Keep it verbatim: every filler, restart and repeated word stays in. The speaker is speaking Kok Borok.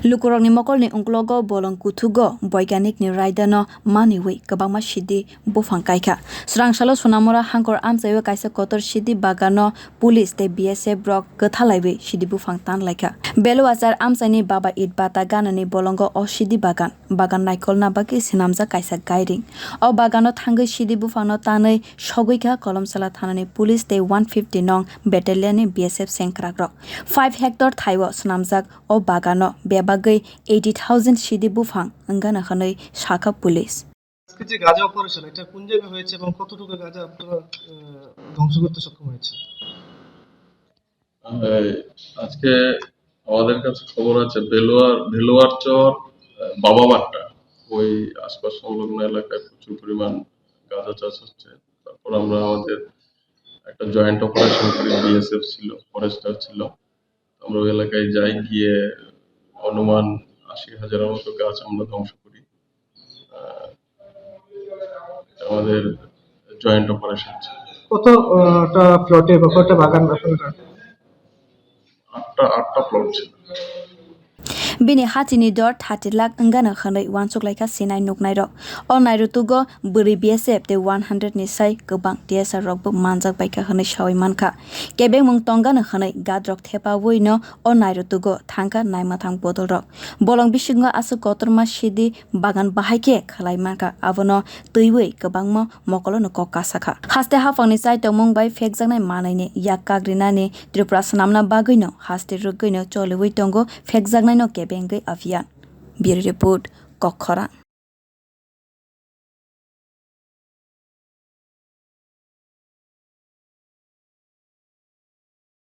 Lukurokni mokolni ungklogo bolong kuthugo boiganikni raidano maniwi kwbangma sidi buphang kaikha. Swrangsalo Sonamura hangkor amchaio kaisa kotor sidi bagano police tei B S F rok kwthalaiwi sidi buphang tanlaikha. Beluachar amchaini Baba It Bata ganani bolongo o sidi bagan. Bagan naikolna bagwi swnamjak kaisa gairing. O bagano thangwi sidi buphangno tanwi sogwikha Kolomsala thanani police tei one fifty nong battalionni B S F sengkrakrok. Five hectare thaio swnamjak o bagano bebagwi eighty thousand sidi buphang wngano hwnwi sakha police. আজকে যে গাঁজা অপারেশন, এটা কোন জায়গায় হয়েছে এবং কতটুকু গাঁজা আপনারা আহ, ধ্বংস করতে সক্ষম হয়েছে? এই, আজকে আমাদের কাছে খবর আছে বেলোয়ার ভেলোয়ার চর, আহ, বাবা বাট্টা, ওই আশপাশ সংলগ্ন এলাকায় প্রচুর পরিমাণ গাঁজা চাষ হচ্ছে। তারপর আমরা আমাদের একটা জয়েন্ট অপারেশন করি, বিএসএফ ছিল, ফরেস্টার ছিল, আমরা ওই এলাকায় যাই, গিয়ে অনুমান আশি হাজারের মতো গাছ আমরা ধ্বংস করি। আহ, এটা আমাদের জয়েন্ট অপারেশন ছিল। কত আহ, টা প্লটে বা কত বাগান আপনারা? আটটা আটটা প্লট ছিল। Bini hachini dor thirty lakh wngano hwnwi uansuk laikha sinai nuknairok. O nairutugo bwrwi B S F tei one hundred ni sai kwbang T S R rokbo manjak baikha hwnwi sawi mankha. Kebengmung tongano hwnwi gadrok thepawino o nairutugo thangkha naimathang bodolrok. Bolong bisingo aswk kotorma sidi bagan bahai khe khwlai mankha, abono twiwi kwbangma mokolono kok kasakha. Haste haphangni chaitokmung bai phekjaknai manwini yak kagrinani Tripura swnamna bagwino haste rwgwino choliwi tongo phekjaknaino kebengwi abhiyan. Bureau Report, Kokkhorang.